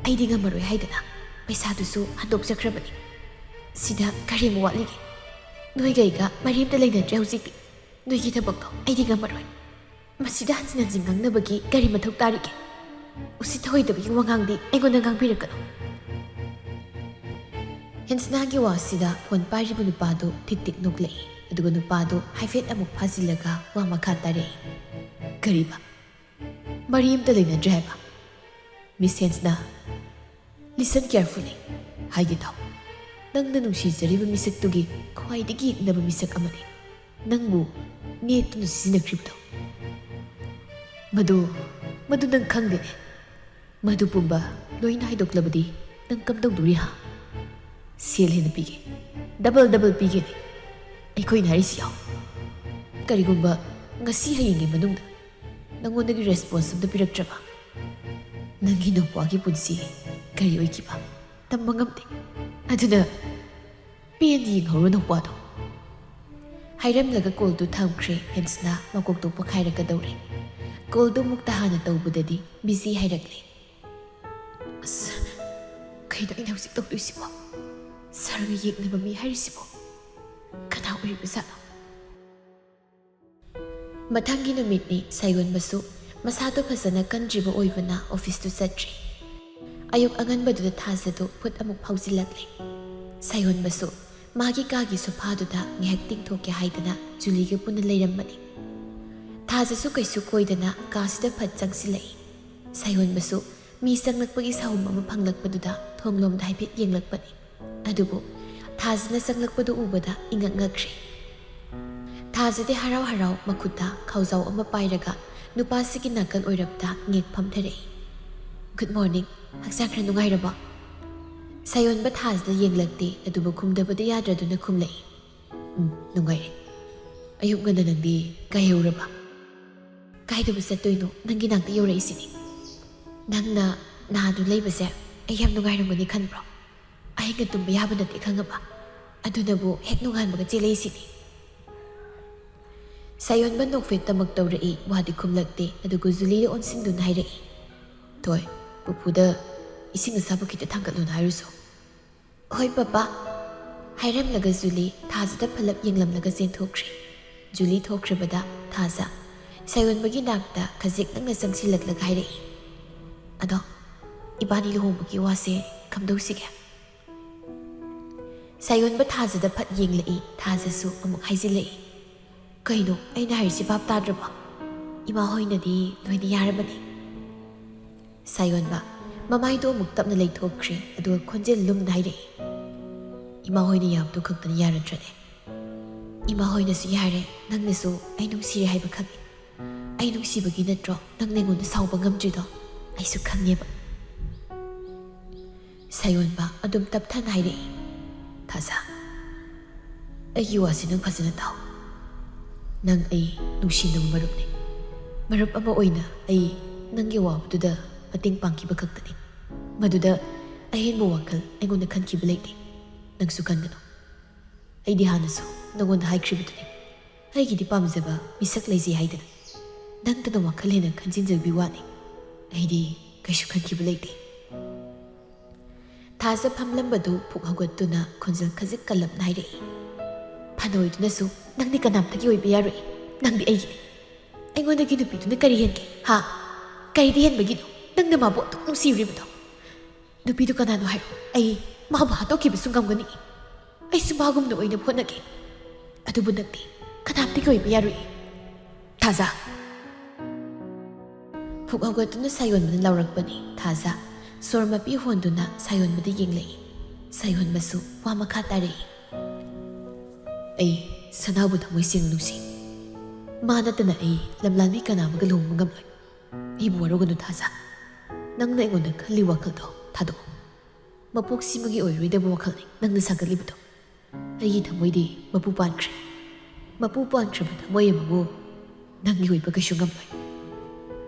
"ꯑꯩꯗꯤ ꯉꯝꯃꯔꯣꯏ ꯍꯥꯏꯗꯅ ꯄꯩꯁꯥꯗꯨꯁꯨ ꯍꯟꯗꯣꯛꯆꯈ꯭ꯔꯕꯅꯤ꯫ ꯁꯤꯗ ꯀꯔꯤ ꯑꯃꯨꯛ ꯋꯥꯠꯂꯤꯒꯦ? ꯅꯣꯏꯒ ꯑꯩꯒ ꯃꯔꯤ ꯑꯃꯇ ꯂꯩꯅꯗ꯭ꯔꯦ ꯍꯧꯖꯤꯛꯇꯤ꯫ ꯅꯣꯏꯒꯤ ꯊꯕꯛꯇꯣ ꯑꯩꯗꯤ ꯉꯝꯃꯔꯣꯏ꯫" ꯃꯁꯤꯗ ꯍꯟꯖꯤꯟ ꯍꯟꯖꯤꯟ ꯉꯥꯡꯅꯕꯒꯤ ꯀꯔꯤ ꯃꯊꯧ ꯇꯥꯔꯤꯒꯦ? ꯎꯁꯤꯠ ꯊꯑꯣꯏꯗꯕꯒꯤ ꯋꯥꯉꯥꯡꯗꯤ ꯑꯩꯉꯣꯟꯗ ꯉꯥꯡꯕꯤꯔꯛꯀꯅꯨ꯫ ꯍꯦꯟꯁꯅꯥꯒꯤ ꯋꯥꯁꯤꯗ ꯐꯣꯟ ꯄꯥꯏꯔꯤꯕ ꯅꯨꯄꯥꯗꯨ ꯊꯤꯛ ꯊꯤꯛ ꯅꯣꯛꯂꯛꯏ, ꯑꯗꯨꯒ ꯅꯨꯄꯥꯗꯨ ꯍꯥꯏꯐꯦꯠ ꯑꯃꯨꯛ ꯐꯥꯖꯤꯜꯂꯒ ꯋꯥ ꯃꯈꯥ ꯇꯥꯔꯛꯏ꯫ ꯀꯔꯤꯕ? ꯃꯔꯤ ꯑꯝꯇ ꯂꯩꯅꯗ꯭ꯔꯦ ꯍꯥꯏꯕ? ꯃꯤꯁ ꯍꯦꯟꯁꯅꯥ, listen carefully, ꯍꯥꯏꯒꯦ ꯇꯥꯎ꯫ ꯅꯪꯅ ꯅꯨꯡꯁꯤꯖꯔꯤꯕ ꯃꯤꯁꯛꯇꯨꯒꯤ ꯈ꯭ꯋꯥꯏꯗꯒꯤ ꯌꯦꯛꯅꯕ ꯃꯤꯁꯛ ꯑꯃꯅꯤ꯫ ꯅꯪꯕꯨ ꯅꯦꯛꯇꯨꯅ ꯁꯤꯖꯤꯟꯅꯈ꯭ꯔꯤꯕꯗꯣ꯫ ꯃꯗꯨ, ꯃꯗꯨ ꯅꯪ ꯈꯪꯗꯦꯅꯦ꯫ ꯃꯗꯨ ꯄꯨꯝꯕ ꯂꯣꯏꯅ ꯍꯥꯏꯗꯣꯛꯂꯕꯗꯤ ꯅꯪ ꯀꯝꯗꯧꯗꯣꯔꯤ ꯍꯥ? ꯁꯦꯜ ꯍꯦꯟꯅ ꯄꯤꯒꯦ, double double ꯄꯤꯒꯦꯅꯦ꯫ ꯑꯩꯈꯣꯏꯅ ꯍꯥꯏꯔꯤꯁꯤ ꯌꯥꯎ꯫ ꯀꯔꯤꯒꯨꯝꯕ ꯉꯁꯤ ꯍꯌꯦꯡꯒꯤ ꯃꯅꯨꯡꯗ ꯅꯪꯉꯣꯟꯗꯒꯤ response ꯑꯝꯇ ꯄꯤꯔꯛꯇ꯭ꯔꯕ, ꯅꯪꯒꯤ ꯅꯧꯄ꯭ꯋꯥꯒꯤ ꯄꯨꯟꯁꯤ ꯀꯔꯤ ꯑꯣꯏꯈꯤꯕ ꯇꯝꯕ ꯉꯝꯗꯦ꯫ ꯑꯗꯨꯅ ꯄꯦꯟ ꯌꯦꯡꯍꯧꯔꯣ ꯅꯧꯄ꯭ꯋꯥꯗꯣ꯫ ꯍꯥꯏꯔꯝꯂꯒ ꯀꯣꯜꯗꯨ ꯊꯝꯈ꯭ꯔꯦ꯫ ꯍꯦꯟꯁꯅ ꯃꯀꯣꯛꯇꯣ ꯄꯣꯛꯈꯥꯏꯔꯛꯀꯗꯧꯔꯦ꯫ ꯀꯣꯜꯗꯨ ꯑꯃꯨꯛꯇ ꯍꯥꯟꯅ ꯇꯧꯕꯗꯗꯤ ꯕꯤꯖꯤ ꯍꯥꯏꯔꯛꯂꯦ꯫ ꯑꯁ, ꯀꯩꯅꯣ ꯑꯩꯅ ꯍꯧꯖꯤꯛ ꯇꯧꯗꯣꯏꯁꯤꯕꯣ? ꯁꯥꯔꯒ ꯌꯦꯛꯅꯕ ꯃꯤ ꯍꯥꯏꯔꯤꯁꯤꯕꯣ ꯀꯅꯥ ꯑꯣꯏꯔꯤꯕꯖꯥꯠꯅꯣ? ꯃꯊꯪꯒꯤ ꯅꯨꯃꯤꯠꯅꯤ꯫ ꯁꯥꯌꯣꯟꯕꯁꯨ ꯃꯁꯥꯗꯣ ꯐꯖꯅ ꯀꯟꯗ꯭ꯔꯤꯕ ꯑꯣꯏꯕꯅ ꯑꯣꯐꯤꯁꯇꯨ ꯆꯠꯇ꯭ꯔꯦ꯫ ꯑꯌꯨꯛ ꯑꯉꯟꯕꯗꯨꯗ ꯊꯥꯖꯗꯨ ꯐꯨꯠ ꯑꯃꯨꯛ ꯐꯥꯎꯖꯤꯜꯂꯛꯂꯦ꯫ ꯁꯥꯌꯣꯟꯕꯁꯨ ꯃꯥꯒꯤ ꯀꯥꯒꯤ ꯁꯣꯐꯥꯗꯨꯗ ꯉꯥꯏꯍꯥꯛ ꯇꯤꯡꯊꯣꯛꯀꯦ ꯍꯥꯏꯗꯅ ꯖꯨꯂꯤꯒ ꯄꯨꯟꯅ ꯂꯩꯔꯝꯕꯅꯤ꯫ ꯊꯥꯖꯁꯨ ꯀꯩꯁꯨ ꯀꯣꯏꯗꯅ ꯀꯥꯁꯤꯗ ꯐꯠ ꯆꯪꯁꯤꯜꯂꯛꯏ꯫ ꯁꯥꯌꯣꯟꯕꯁꯨ ꯃꯤ ꯆꯪꯂꯛꯄꯒꯤ ꯁꯥꯍꯨꯝ ꯑꯃ ꯐꯪꯂꯛꯄꯗꯨꯗ ꯊꯣꯡꯂꯣꯝꯗ ꯍꯥꯏꯐꯦꯠ ꯌꯦꯡꯂꯛꯄꯅꯤ꯫ ꯑꯗꯨꯕꯨ ꯊꯥꯖꯅ ꯆꯪꯂꯛꯄꯗꯨ ꯎꯕꯗ ꯏꯉꯛ ꯉꯛꯈ꯭ꯔꯦ꯫ ꯊꯥꯖꯗꯤ ꯍꯔꯥꯎ ꯍꯔꯥꯎ ꯃꯈꯨꯠꯇ ꯈꯥꯎꯖꯥꯎ ꯑꯃ ꯄꯥꯏꯔꯒ ꯅꯨꯄꯥꯁꯤꯒꯤ ꯅꯥꯀꯜ ꯑꯣꯏꯔꯞꯇ ꯉꯦꯛ ꯐꯝꯊꯔꯛꯏ꯫ "Good morning, ꯍꯛꯆꯥꯡ ꯈꯔ ꯅꯨꯡꯉꯥꯏꯔꯕꯣ?" ꯁꯥꯌꯣꯟꯕ ꯊꯥꯖꯗ ꯌꯦꯡꯂꯛꯇꯦ, ꯑꯗꯨꯕꯨ ꯈꯨꯝꯗꯕꯗꯤ ꯌꯥꯗ꯭ꯔꯗꯨꯅ ꯈꯨꯝꯂꯛꯏ꯫ "ꯎꯝ, ꯅꯨꯡꯉꯥꯏꯔꯦ꯫ ꯑꯌꯨꯛ ꯉꯟꯅ ꯅꯪꯗꯤ ꯀꯥꯏ ꯌꯧꯔꯕ?" "ꯀꯥꯏꯗꯕꯨ ꯆꯠꯇꯣꯏꯅꯣ, ꯅꯪꯒꯤ ꯅꯥꯛꯇ ꯌꯧꯔꯛꯏꯁꯤꯅꯤ꯫ ꯅꯪꯅ ꯅꯥꯗꯨ ꯂꯩꯕꯁꯦ ꯑꯩ ꯌꯥꯝ ꯅꯨꯡꯉꯥꯏꯔꯝꯒꯅꯤ ꯈꯟꯕ꯭ꯔꯣ? ꯑꯍꯤꯡꯒ ꯇꯨꯝꯕ ꯌꯥꯕ ꯅꯠꯇꯦ ꯈꯪꯉꯕ? ꯑꯗꯨꯅꯕꯨ ꯍꯦꯛ ꯅꯣꯡꯉꯥꯟꯕꯒ ꯆꯦꯜꯂꯛꯏꯁꯤꯅꯤ꯫" ꯁꯥꯌꯣꯟꯕ ꯅꯣꯛꯐꯦꯠꯇꯃꯛ ꯇꯧꯔꯛꯏ, ꯋꯥꯗꯤ ꯈꯨꯝꯂꯛꯇꯦ꯫ ꯑꯗꯨꯒ ꯖꯨꯂꯤꯗ ꯑꯣꯟꯁꯤꯟꯗꯨꯅ ꯍꯥꯏꯔꯛꯏ, "ꯊꯣꯏ, ꯄꯨꯄꯨꯗ ꯏꯁꯤꯡ ꯑꯁꯥꯕ ꯈꯤꯇ ꯊꯥꯡꯒꯠꯂꯨꯅ ꯍꯥꯏꯔꯨꯁꯣ꯫" "ꯍꯣꯏ ꯄꯄꯥ꯫" ꯍꯥꯏꯔꯝꯂꯒ ꯖꯨꯂꯤ ꯊꯥꯖꯗ ꯐꯂꯞ ꯌꯦꯡꯂꯝꯂꯒ ꯆꯦꯟꯊꯣꯛꯈ꯭ꯔꯦ꯫ ꯖꯨꯂꯤ ꯊꯣꯛꯈ꯭ꯔꯕꯗ ꯊꯥꯖ ꯁꯥꯌꯣꯟꯕꯒꯤ ꯅꯥꯛꯇ ꯈꯖꯤꯛ ꯅꯛꯅ ꯆꯪꯁꯤꯜꯂꯛꯂꯒ ꯍꯥꯏꯔꯛꯏ, "ꯑꯗꯣ, ꯏꯕꯥꯅꯤ ꯂꯨꯍꯣꯡꯕꯒꯤ ꯋꯥꯁꯦ ꯀꯝꯗꯧꯁꯤꯒꯦ?" ꯁꯥꯌꯣꯟꯕ ꯊꯥꯖꯗ ꯐꯠ ꯌꯦꯡꯂꯛꯏ, ꯊꯥꯖꯁꯨ ꯑꯃꯨꯛ ꯍꯥꯏꯖꯤꯜꯂꯛꯏ, "ꯀꯩꯅꯣ ꯑꯩꯅ ꯍꯥꯏꯔꯤꯁꯤ ꯚꯥꯞ ꯇꯥꯗ꯭ꯔꯕꯣ? ꯏꯃꯥ ꯍꯣꯏꯅꯗꯤ ꯂꯣꯏꯅ ꯌꯥꯔꯕꯅꯤ꯫" ꯁꯥꯌꯣꯟꯕ ꯃꯃꯥꯏꯗꯣ ꯑꯃꯨꯛ ꯇꯞꯅ ꯂꯩꯊꯣꯛꯈ꯭ꯔꯦ, ꯑꯗꯨꯒ ꯈꯣꯟꯖꯦꯜ ꯂꯨꯝꯅ ꯍꯥꯏꯔꯛꯏ, "ꯏꯃꯥ ꯍꯣꯏꯅ ꯌꯥꯕꯗꯨ ꯈꯛꯇꯅ ꯌꯥꯔꯗ꯭ꯔꯅꯦ? ꯏꯃꯥ ꯍꯣꯏꯅꯁꯨ ꯌꯥꯔꯦ, ꯅꯪꯅꯁꯨ ꯑꯩ ꯅꯨꯡꯁꯤꯔꯦ ꯍꯥꯏꯕ ꯈꯪꯉꯤ꯫ ꯑꯩ ꯅꯨꯡꯁꯤꯕꯒꯤ ꯅꯠꯇ꯭ꯔꯣ ꯅꯪꯅ ꯑꯩꯉꯣꯟꯗ ꯁꯥꯎꯕ ꯉꯝꯗ꯭ꯔꯤꯗꯣ? ꯑꯩꯁꯨ ꯈꯪꯉꯦꯕ꯫" ꯁꯥꯌꯣꯟꯕ ꯑꯗꯨꯝ ꯇꯞꯊꯅ ꯍꯥꯏꯔꯛꯏ, "ꯊꯥꯖ, ꯑꯩꯒꯤ ꯋꯥꯁꯤ ꯅꯪ ꯐꯖꯅ ꯇꯥꯎ꯫ ꯅꯪ ꯑꯩ ꯅꯨꯡꯁꯤꯅꯕ ꯃꯔꯨꯞꯅꯤ꯫ ꯃꯔꯨꯞ ꯑꯃ ꯑꯣꯏꯅ ꯑꯩ ꯅꯪꯒꯤ ꯑꯋꯥꯕꯗꯨꯗ ꯃꯇꯦꯡ ꯄꯥꯡꯈꯤꯕ ꯈꯛꯇꯅꯤ꯫ ꯃꯗꯨꯗ ꯑꯍꯦꯟꯕ ꯋꯥꯈꯜ ꯑꯩꯉꯣꯟꯗ ꯈꯟꯈꯤꯕ ꯂꯩꯇꯦ꯫ ꯅꯪꯁꯨ ꯈꯟꯒꯅꯨ꯫ ꯑꯩꯗꯤ ꯍꯥꯟꯅꯁꯨ ꯅꯉꯣꯟꯗ ꯍꯥꯏꯈ꯭ꯔꯤꯕꯗꯨꯅꯤ, ꯑꯩꯒꯤꯗꯤ ꯄꯥꯝꯖꯕ ꯃꯤꯁꯛ ꯂꯩꯖꯩ ꯍꯥꯏꯗꯅ꯫ ꯅꯪꯇꯅ ꯋꯥꯈꯜ ꯍꯦꯟꯅ ꯈꯟꯖꯤꯟꯖꯕꯒꯤ ꯋꯥꯅꯤ꯫ ꯑꯩꯗꯤ ꯀꯩꯁꯨ ꯈꯟꯈꯤꯕ ꯂꯩꯇꯦ꯫" ꯊꯥꯖ ꯐꯝꯂꯝꯕꯗꯨ ꯐꯨꯛ ꯍꯧꯒꯠꯇꯨꯅ ꯈꯣꯟꯖꯦꯜ ꯈꯖꯤꯛ ꯀꯜꯂꯞꯅ ꯍꯥꯏꯔꯛꯏ, "ꯐꯅ ꯑꯣꯏꯗꯨꯅꯁꯨ ꯅꯪꯗꯤ ꯀꯅꯥꯝꯇꯒꯤ ꯑꯣꯏꯕ ꯌꯥꯔꯣꯏ꯫ ꯅꯪꯗꯤ ꯑꯩꯒꯤꯅꯤ꯫ ꯑꯩꯉꯣꯟꯗꯒꯤ ꯅꯨꯄꯤꯗꯨꯅ ꯀꯔꯤ ꯍꯦꯟꯒꯦ? ꯍꯥ? ꯀꯔꯤꯗꯤ ꯍꯦꯟꯕꯒꯤꯅꯣ ꯅꯪꯅ ꯃꯥꯕꯨ ꯑꯗꯨꯛ ꯅꯨꯡꯁꯤꯔꯤꯕꯗꯣ? ꯅꯨꯄꯤꯗꯨ ꯀꯅꯥꯅꯣ ꯍꯥꯏꯔꯣ? ꯑꯩ ꯃꯥꯕꯨ ꯍꯥꯠꯇꯣꯛꯈꯤꯕꯁꯨ ꯉꯝꯒꯅꯤ꯫ ꯑꯩꯁꯨ ꯃꯥꯒꯨꯝꯅ ꯑꯣꯏꯅꯕ ꯍꯣꯠꯅꯒꯦ꯫ ꯑꯗꯨꯕꯨ ꯅꯪꯗꯤ ꯀꯅꯥꯝꯇꯒꯤ ꯑꯣꯏꯕ ꯌꯥꯔꯣꯏ, ꯊꯥꯖ꯫" ꯐꯨꯛ ꯍꯧꯒꯠꯇꯨꯅ ꯁꯥꯌꯣꯟꯕꯅ ꯂꯥꯎꯔꯛꯄꯅꯤ꯫ ꯊꯥꯖ ꯁꯣꯔ ꯃꯄꯤ ꯍꯣꯟꯗꯨꯅ ꯁꯥꯌꯣꯟꯕꯗ ꯌꯦꯡꯂꯛꯏ꯫ ꯁꯥꯌꯣꯟꯕꯁꯨ ꯋꯥ ꯃꯈꯥ ꯇꯥꯔꯛꯏ, "ꯑꯩ ꯁꯅꯥꯕꯨ ꯊꯃꯣꯏ ꯁꯦꯡꯅ ꯅꯨꯡꯁꯤ꯫ ꯃꯥ ꯅꯠꯇꯅ ꯑꯩ ꯂꯝꯂꯥꯟꯕꯤ ꯀꯅꯥ ꯑꯃꯒ ꯂꯨꯍꯣꯡꯕ ꯉꯝꯂꯣꯏ꯫ ꯑꯩꯕꯨ ꯋꯥꯔꯧꯒꯅꯨ ꯊꯥꯖ꯫ ꯅꯪꯅ ꯑꯩꯉꯣꯟꯗ ꯈꯜꯂꯤ ꯋꯥꯈꯜꯗꯣ ꯊꯥꯗꯣꯛꯑꯣ꯫ ꯃꯄꯣꯛꯁꯤꯃꯒꯤ ꯑꯣꯏꯔꯣꯏꯗꯕ ꯋꯥꯈꯜꯅꯤ ꯅꯪꯅ ꯁꯥꯒꯠꯂꯤꯕꯗꯣ꯫ ꯑꯩꯒꯤ ꯊꯃꯣꯏꯗꯤ ꯃꯄꯨ ꯄꯥꯟꯈ꯭ꯔꯦ꯫ ꯃꯄꯨ ꯄꯥꯟꯈ꯭ꯔꯕ ꯊꯃꯣꯏ ꯑꯃꯕꯨ ꯅꯪꯒꯤ ꯑꯣꯏꯕ ꯀꯩꯁꯨ ꯉꯝꯂꯣꯏ꯫"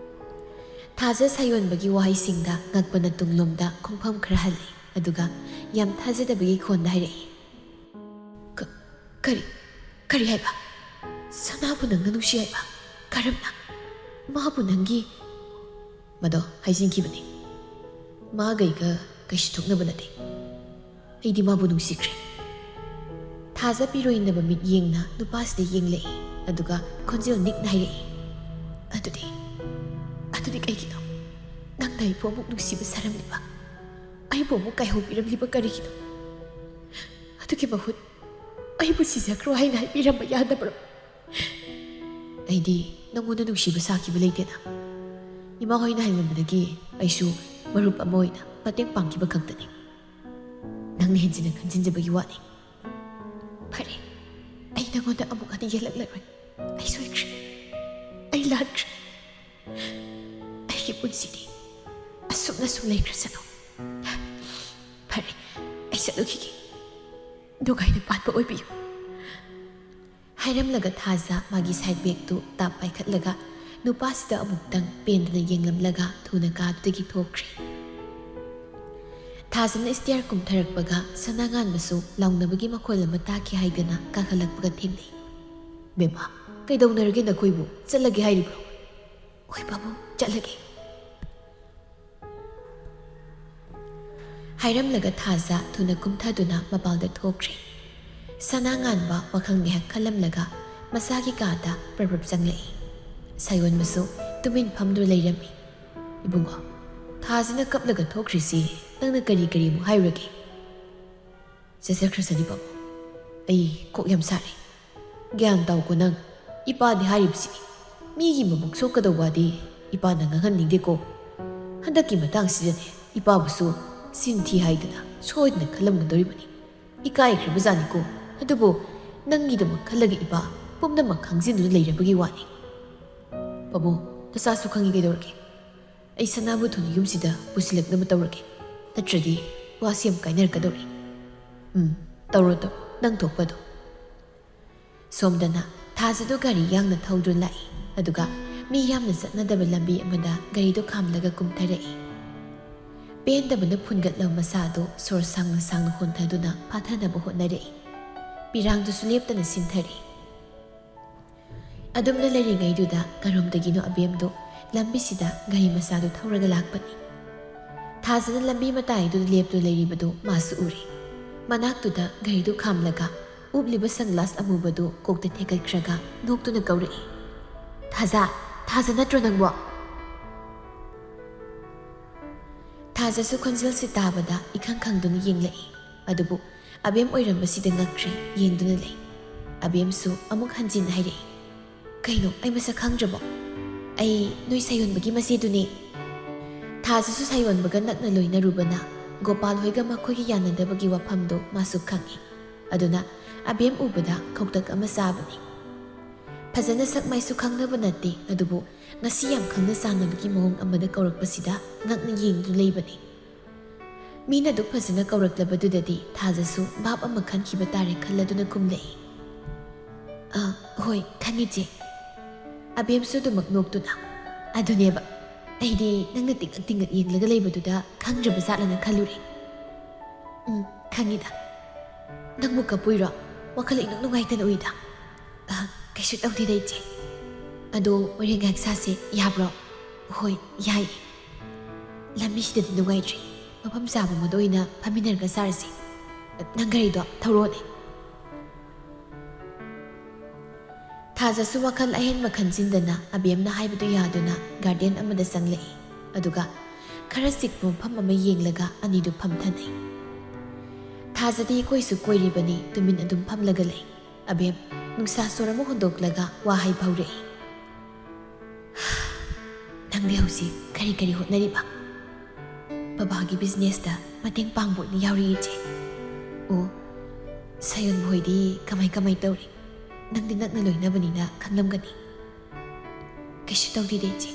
ꯊꯥꯖ ꯁꯥꯌꯣꯟꯕꯒꯤ ꯋꯥꯍꯩꯁꯤꯡꯗ ꯉꯛꯄꯅ ꯇꯨꯡꯂꯣꯝꯗ ꯈꯣꯡꯐꯝ ꯈꯔ ꯍꯜꯂꯤ, ꯑꯗꯨꯒ ꯌꯥꯝ ꯊꯥꯖꯗꯕꯒꯤ ꯈꯣꯟꯗ ꯍꯥꯏꯔꯛꯏ, "ꯀ-, ꯀꯔꯤ, ꯀꯔꯤ ꯍꯥꯏꯕ? ꯁꯅꯥꯕꯨ ꯅꯪꯅ ꯅꯨꯡꯁꯤ ꯍꯥꯏꯕ? ꯀꯔꯝꯅ? ꯃꯥꯕꯨ ꯅꯪꯒꯤ..." "ꯃꯗꯣ ꯍꯥꯏꯖꯤꯟꯈꯤꯕꯅꯤ꯫ ꯃꯥꯒ ꯑꯩꯒ ꯀꯩꯁꯨ ꯊꯣꯛꯅꯕ ꯅꯠꯇꯦ꯫ ꯑꯩꯗꯤ ꯃꯥꯕꯨ ꯅꯨꯡꯁꯤꯈ꯭ꯔꯦ꯫" ꯊꯥꯖ ꯄꯤꯔꯣꯏꯅꯕ ꯃꯤꯠ ꯌꯦꯡꯅ ꯅꯨꯄꯥꯁꯤꯗ ꯌꯦꯡꯂꯛꯏ, ꯑꯗꯨꯒ ꯈꯣꯟꯖꯦꯜ ꯅꯤꯛꯅ ꯍꯥꯏꯔꯛꯏ, ꯑꯗꯨꯗꯤ, ꯑꯗꯨꯗꯤ ꯀꯩꯒꯤꯅꯣ ꯅꯪꯅ ꯑꯩꯕꯨ ꯑꯃꯨꯛ ꯅꯨꯡꯁꯤꯕ ꯁꯥꯔꯝꯂꯤꯕ, ꯑꯩꯕꯨ ꯑꯃꯨꯛ ꯀꯥꯏꯍꯧꯕꯤꯔꯝꯂꯤꯕ ꯀꯔꯤꯒꯤꯅꯣ? ꯑꯗꯨꯒꯤ ꯃꯍꯨꯠ ꯑꯩꯕꯨ ꯁꯤꯖꯈ꯭ꯔꯣ ꯍꯥꯏꯅ ꯍꯥꯏꯕꯤꯔꯝꯕ ꯌꯥꯗꯕ꯭ꯔꯣ? ꯑꯩꯗꯤ ꯅꯪꯉꯣꯟꯗ ꯅꯨꯡꯁꯤꯕ ꯁꯥꯈꯤꯕ ꯂꯩꯇꯦꯅ꯫ ꯏꯃꯥ ꯍꯣꯏꯅ ꯍꯥꯏꯃꯟꯕꯗꯒꯤ ꯑꯩꯁꯨ ꯃꯔꯨꯞ ꯑꯃ ꯑꯣꯏꯅ ꯃꯇꯦꯡ ꯄꯥꯡꯈꯤꯕ ꯈꯛꯇꯅꯤ꯫ ꯅꯪꯅ ꯍꯦꯟꯖꯤꯟꯅ ꯈꯟꯖꯤꯟꯖꯕꯒꯤ ꯋꯥꯅꯤ꯫ ꯐꯔꯦ, ꯑꯩ ꯅꯪꯉꯣꯟꯗ ꯑꯃꯨꯛ ꯍꯟꯅ ꯌꯦꯜꯂꯛꯂꯔꯣꯏ꯫ ꯑꯩ ꯁꯣꯏꯈ꯭ꯔꯦ꯫ ꯑꯩ ꯂꯥꯟꯈ꯭ꯔꯦ꯫ ꯑꯩꯒꯤ ꯄꯨꯟꯁꯤꯗꯤ ꯑꯁꯨꯝꯅ ꯁꯨꯝ ꯂꯩꯈ꯭ꯔꯁꯅꯨ꯫ ꯐꯔꯦ, ꯑꯩ ꯆꯠꯂꯨꯈꯤꯒꯦ꯫ ꯅꯨꯡꯉꯥꯏꯅ ꯄꯥꯟꯕ ꯑꯣꯏꯕꯤꯌꯨ꯫ ꯍꯥꯏꯔꯝꯂꯒ ꯊꯥꯖ ꯃꯥꯒꯤ ꯁꯥꯏꯠ ꯕꯦꯒꯇꯨ ꯇꯥꯞ ꯄꯥꯏꯈꯠꯂꯒ ꯅꯨꯄꯥꯁꯤꯗ ꯑꯃꯨꯛꯇꯪ ꯄꯦꯟꯗꯅ ꯌꯦꯡꯂꯝꯂꯒ ꯊꯨꯅ ꯀꯥꯗꯨꯗꯒꯤ ꯊꯣꯛꯈ꯭ꯔꯦ꯫ ꯊꯥꯖꯅ ꯁ꯭ꯇꯦꯌꯔ ꯀꯨꯝꯊꯔꯛꯄꯒ ꯁꯅꯥꯉꯥꯟꯕꯁꯨ ꯂꯥꯎꯅꯕꯒꯤ ꯃꯈꯣꯜ ꯑꯃ ꯇꯥꯈꯤ ꯍꯥꯏꯗꯅ ꯀꯥꯈꯠꯂꯛꯄꯒ ꯊꯦꯡꯅꯩ꯫ "ꯕꯦꯝꯃ, ꯀꯩꯗꯧꯅꯔꯒꯦ ꯅꯈꯣꯏꯕꯨ? ꯆꯠꯂꯒꯦ ꯍꯥꯏꯔꯤꯕ꯭ꯔꯣ?" "ꯍꯣꯏ ꯄꯥꯕꯨꯡ, ꯆꯠꯂꯒꯦ꯫" ꯍꯥꯏꯔꯝꯂꯒ ꯊꯥꯖ ꯊꯨꯅ ꯀꯨꯝꯊꯗꯨꯅ ꯃꯄꯥꯜꯗ ꯊꯣꯛꯈ꯭ꯔꯦ꯫ ꯁꯅꯥꯉꯥꯟꯕ ꯋꯥꯈꯜ ꯉꯥꯏꯍꯥꯛ ꯈꯜꯂꯝꯂꯒ ꯃꯁꯥꯒꯤ ꯀꯥꯗ ꯄ꯭ꯔꯞ ꯄ꯭ꯔꯞ ꯆꯪꯂꯛꯏ꯫ ꯁꯥꯌꯣꯟꯕꯁꯨ ꯇꯨꯃꯤꯟ ꯐꯝꯗꯨꯅ ꯂꯩꯔꯝꯃꯤ꯫ "ꯏꯕꯨꯡꯉꯣ, ꯊꯥꯖꯅ ꯀꯞꯂꯒ ꯊꯣꯛꯈ꯭ꯔꯤꯁꯤ ꯅꯪꯅ ꯀꯔꯤ ꯀꯔꯤꯃꯨꯛ ꯍꯥꯏꯔꯨꯔꯒꯦ?" "ꯆꯠꯆꯈ꯭ꯔꯁꯅꯤ ꯄꯥꯕꯨꯡ, ꯑꯩ ꯀꯣꯛ ꯌꯥꯝ ꯁꯥꯔꯦ꯫ ꯒ꯭ꯌꯥꯟ ꯇꯥꯎꯀꯣ ꯅꯪ, ꯏꯄꯥꯗꯤ ꯍꯥꯏꯔꯤꯕꯁꯤ ꯃꯤꯒꯤ ꯃꯕꯨꯛ ꯁꯣꯛꯀꯗꯧꯕꯗꯤ ꯏꯄꯥꯅ ꯉꯥꯡꯍꯟꯅꯤꯡꯗꯦꯀꯣ꯫ ꯍꯟꯗꯛꯀꯤ ꯃꯇꯥꯡꯁꯤꯗꯅꯦ ꯏꯄꯥꯕꯨꯁꯨ ꯁꯤꯟ ꯊꯤ ꯍꯥꯏꯗꯅ ꯁꯣꯏꯗꯅ ꯈꯜꯂꯝꯒꯗꯧꯔꯤꯕꯅꯤ꯫ ꯏꯀꯥꯏꯈ꯭ꯔꯕꯖꯥꯠꯅꯤꯀꯣ꯫ ꯑꯗꯨꯕꯨ ꯅꯪꯒꯤꯗꯃꯛ ꯈꯜꯂꯒ ꯏꯄꯥ ꯄꯨꯝꯅꯃꯛ ꯈꯪꯖꯤꯟꯗꯨꯅ ꯂꯩꯔꯕꯒꯤ ꯋꯥꯅꯤ꯫ ꯄꯥꯕꯨꯡ, ꯅꯆꯥꯁꯨ ꯈꯪꯉꯤ ꯀꯩꯗꯧꯔꯒꯦ꯫ ꯑꯩ ꯁꯅꯥꯕꯨ ꯊꯨꯅ ꯌꯨꯝꯁꯤꯗ ꯄꯨꯁꯤꯜꯂꯛꯅꯕ ꯇꯧꯔꯒꯦ꯫ ꯅꯠꯇ꯭ꯔꯗꯤ ꯋꯥꯁꯤ ꯌꯥꯝ ꯀꯥꯏꯅꯔꯛꯀꯗꯧꯔꯤ꯫ ꯎꯝ, ꯇꯧꯔꯣ, ꯇꯧꯔꯣ, ꯅꯪ ꯊꯣꯛꯄ ꯑꯗꯨꯝ꯫" ꯁꯣꯝꯗꯅ ꯊꯥꯖꯗꯣ ꯒꯥꯔꯤ ꯌꯥꯡꯅ ꯊꯧꯗꯨꯅ ꯂꯥꯛꯏ꯫ ꯑꯗꯨꯒ ꯃꯤ ꯌꯥꯝꯅ ꯆꯠꯅꯗꯕ ꯂꯝꯕꯤ ꯑꯃꯗ ꯒꯥꯔꯤꯗꯣ ꯈꯥꯝꯂꯒ ꯀꯨꯝꯊꯔꯛꯏ꯫ ꯄꯦꯟꯗꯕꯅ ꯐꯨꯟꯒꯠꯂꯕ ꯃꯁꯥꯗꯣ ꯁꯣꯔ ꯁꯥꯡꯅ ꯁꯥꯡꯅ ꯍꯣꯟꯊꯗꯨꯅ ꯐꯥꯊꯅꯕ ꯍꯣꯠꯅꯔꯛꯏ꯫ ꯄꯤꯔꯥꯡꯗꯨꯁꯨ ꯂꯦꯞꯇꯅ ꯁꯤꯟꯊꯔꯤ꯫ ꯑꯗꯨꯝꯅ ꯂꯩꯔꯤꯉꯩꯗꯨꯗ ꯀꯔꯣꯝꯗꯒꯤꯅꯣ ꯑꯕꯦꯝꯗꯣ ꯂꯝꯕꯤꯁꯤꯗ ꯒꯥꯔꯤ ꯃꯆꯥꯗꯨ ꯊꯧꯔꯒ ꯂꯥꯛꯄꯅꯤ꯫ ꯊꯥꯖꯅ ꯂꯝꯕꯤ ꯃꯇꯥꯏꯗꯨꯗ ꯂꯦꯞꯇꯨꯅ ꯂꯩꯔꯤꯕꯗꯨ ꯃꯥꯁꯨ ꯎꯔꯦ꯫ ꯃꯅꯥꯛꯇꯨꯗ ꯒꯥꯔꯤꯗꯨ ꯈꯥꯝꯂꯒ ꯎꯞꯂꯤꯕ ꯁꯟꯒ꯭ꯂꯥꯁ ꯑꯃꯨꯕꯗꯨ ꯀꯣꯛꯇ ꯊꯦꯛꯀꯠꯈ꯭ꯔꯒ ꯅꯣꯛꯇꯨꯅ ꯀꯧꯔꯛꯏ, "ꯊꯥꯖ!" ꯊꯥꯖ ꯅꯠꯇ꯭ꯔꯣ ꯅꯪꯕꯣ? ꯊꯥꯖꯁꯨ ꯈꯣꯟꯖꯦꯜꯁꯤ ꯇꯥꯕꯗ ꯏꯈꯪ ꯈꯪꯗꯨꯅ ꯌꯦꯡꯂꯛꯏ꯫ ꯑꯗꯨꯕꯨ ꯑꯕꯦꯝ ꯑꯣꯏꯔꯝꯕꯁꯤꯗ ꯉꯛꯈ꯭ꯔꯦ, ꯌꯦꯡꯗꯨꯅ ꯂꯩ꯫ ꯑꯕꯦꯝꯁꯨ ꯑꯃꯨꯛ ꯍꯟꯖꯤꯟ ꯍꯥꯏꯔꯛꯏ, "ꯀꯩꯅꯣ, ꯑꯩ ꯃꯁꯛ ꯈꯪꯗ꯭ꯔꯕꯣ? ꯑꯩ ꯅꯣꯏ ꯁꯥꯌꯣꯟꯕꯒꯤ ꯃꯆꯦꯗꯨꯅꯦ꯫" ꯊꯥꯖꯁꯨ ꯁꯥꯌꯣꯟꯕꯒ ꯅꯛꯅ ꯂꯣꯏꯅꯔꯨꯕꯅ ꯒꯣꯄꯥꯜ ꯍꯣꯏꯒ ꯃꯈꯣꯏꯒꯤ ꯌꯥꯅꯗꯕꯒꯤ ꯋꯥꯐꯝꯗꯣ ꯃꯥꯁꯨ ꯈꯪꯏ꯫ ꯑꯗꯨꯅ ꯑꯕꯦꯝ ꯎꯕꯗ ꯈꯧꯇꯛ ꯑꯃ ꯆꯥꯕꯅꯤ꯫ ꯐꯖꯅ ꯁꯛ ꯃꯥꯏꯁꯨ ꯈꯪꯅꯕ ꯅꯠꯇꯦ, ꯑꯗꯨꯕꯨ ꯉꯁꯤ ꯌꯥꯝ ꯈꯪꯅ ꯆꯥꯟꯅꯕꯒꯤ ꯃꯑꯣꯡ ꯑꯃꯗ ꯀꯧꯔꯛꯄꯁꯤꯗ ꯉꯛꯅ ꯌꯦꯡꯗꯨꯅ ꯂꯩꯕꯅꯤ꯫ ꯃꯤꯅ ꯑꯗꯨꯛ ꯐꯖꯅ ꯀꯧꯔꯛꯂꯕꯗꯨꯗꯗꯤ ꯊꯥꯖꯁꯨ ꯚꯥꯞ ꯑꯃ ꯈꯟꯈꯤꯕ ꯇꯥꯔꯦ ꯈꯜꯂꯗꯨꯅ ꯈꯨꯝꯂꯛꯏ, "ꯑ, ꯍꯣꯏ, ꯈꯪꯉꯤ ꯆꯦ꯫" ꯑꯕꯦꯝꯁꯨ ꯑꯗꯨꯃꯛ ꯅꯣꯛꯇꯨꯅ, "ꯑꯗꯨꯅꯦꯕ, ꯑꯩꯗꯤ ꯅꯪꯅ ꯇꯤꯡꯉꯛ ꯇꯤꯡꯉꯛ ꯌꯦꯡꯂꯒ ꯂꯩꯕꯗꯨꯗ ꯈꯪꯗ꯭ꯔꯕ ꯖꯥꯠꯂꯅ ꯈꯜꯂꯨꯔꯦ꯫" "ꯎꯝ, ꯈꯪꯉꯤꯗ꯫ ꯅꯪꯕꯨ ꯀꯞꯄꯨꯏꯔꯣ? ꯋꯥꯈꯜ ꯏꯅꯨꯡ ꯅꯨꯡꯉꯥꯏꯇꯅ ꯎꯏꯗ꯫" "ꯑ, ꯀꯩꯁꯨ ꯇꯧꯗꯦꯗ ꯏꯆꯦ꯫ ꯑꯗꯣ ꯍꯣꯔꯦꯟ ꯉꯥꯏꯍꯥꯛ ꯁꯥꯁꯦ, ꯌꯥꯕ꯭ꯔꯣ?" "ꯍꯣꯏ, ꯌꯥꯏꯌꯦ꯫ ꯂꯝꯕꯤꯁꯤꯗꯗꯤ ꯅꯨꯡꯉꯥꯏꯇ꯭ꯔꯦ꯫ ꯃꯐꯝ ꯆꯥꯕ ꯑꯃꯗ ꯑꯣꯏꯅ ꯐꯝꯃꯤꯟꯅꯔꯒ ꯆꯥꯔꯁꯦ꯫ ꯅꯪ ꯒꯥꯔꯤꯗꯣ ꯊꯧꯔꯛꯑꯣꯅꯦ꯫" ꯊꯥꯖꯁꯨ ꯋꯥꯈꯜ ꯑꯍꯦꯟꯕ ꯈꯟꯖꯤꯟꯗꯅ ꯑꯕꯦꯝꯅ ꯍꯥꯏꯕꯗꯨ ꯌꯥꯗꯨꯅ ꯒꯥꯔꯗꯦꯟ ꯑꯃꯗ ꯆꯪꯂꯛꯏ꯫ ꯑꯗꯨꯒ ꯈꯔ ꯆꯤꯛꯄ ꯃꯐꯝ ꯑꯃ ꯌꯦꯡꯂꯒ ꯑꯅꯤꯗꯨ ꯐꯝꯊꯅꯩ꯫ ꯊꯥꯖꯗꯤ ꯀꯣꯏꯁꯨ ꯀꯣꯏꯔꯤꯕꯅꯤ, ꯇꯨꯃꯤꯟ ꯑꯗꯨꯝ ꯐꯝꯂꯒ ꯂꯩ꯫ ꯑꯕꯦꯝ ꯅꯨꯡꯁꯥ ꯁꯣꯔ ꯑꯃ ꯍꯣꯟꯗꯣꯛꯂꯒ ꯋꯥ ꯍꯥꯏꯕ ꯍꯧꯔꯛꯏ꯫ "ꯅꯪꯗꯤ ꯍꯧꯖꯤꯛ ꯀꯔꯤ ꯀꯔꯤ ꯍꯣꯠꯅꯔꯤꯕ?" "ꯕꯕꯥꯒꯤ ꯕꯤꯖꯤꯅꯦꯁꯇ ꯃꯇꯦꯡ ꯄꯥꯡꯕ ꯑꯣꯏꯅ ꯌꯥꯎꯔꯤ, ꯏꯆꯦ꯫" "ꯑꯣ, ꯁꯥꯌꯣꯟꯕ ꯍꯣꯏꯗꯤ ꯀꯃꯥꯏ ꯀꯃꯥꯏ ꯇꯧꯔꯤ? ꯅꯪꯗꯤ ꯅꯛꯅ ꯂꯣꯏꯅꯕꯅꯤꯅ ꯈꯪꯂꯝꯒꯅꯤ꯫" "ꯀꯩꯁꯨ ꯇꯧꯗꯦꯗ, ꯏꯆꯦ꯫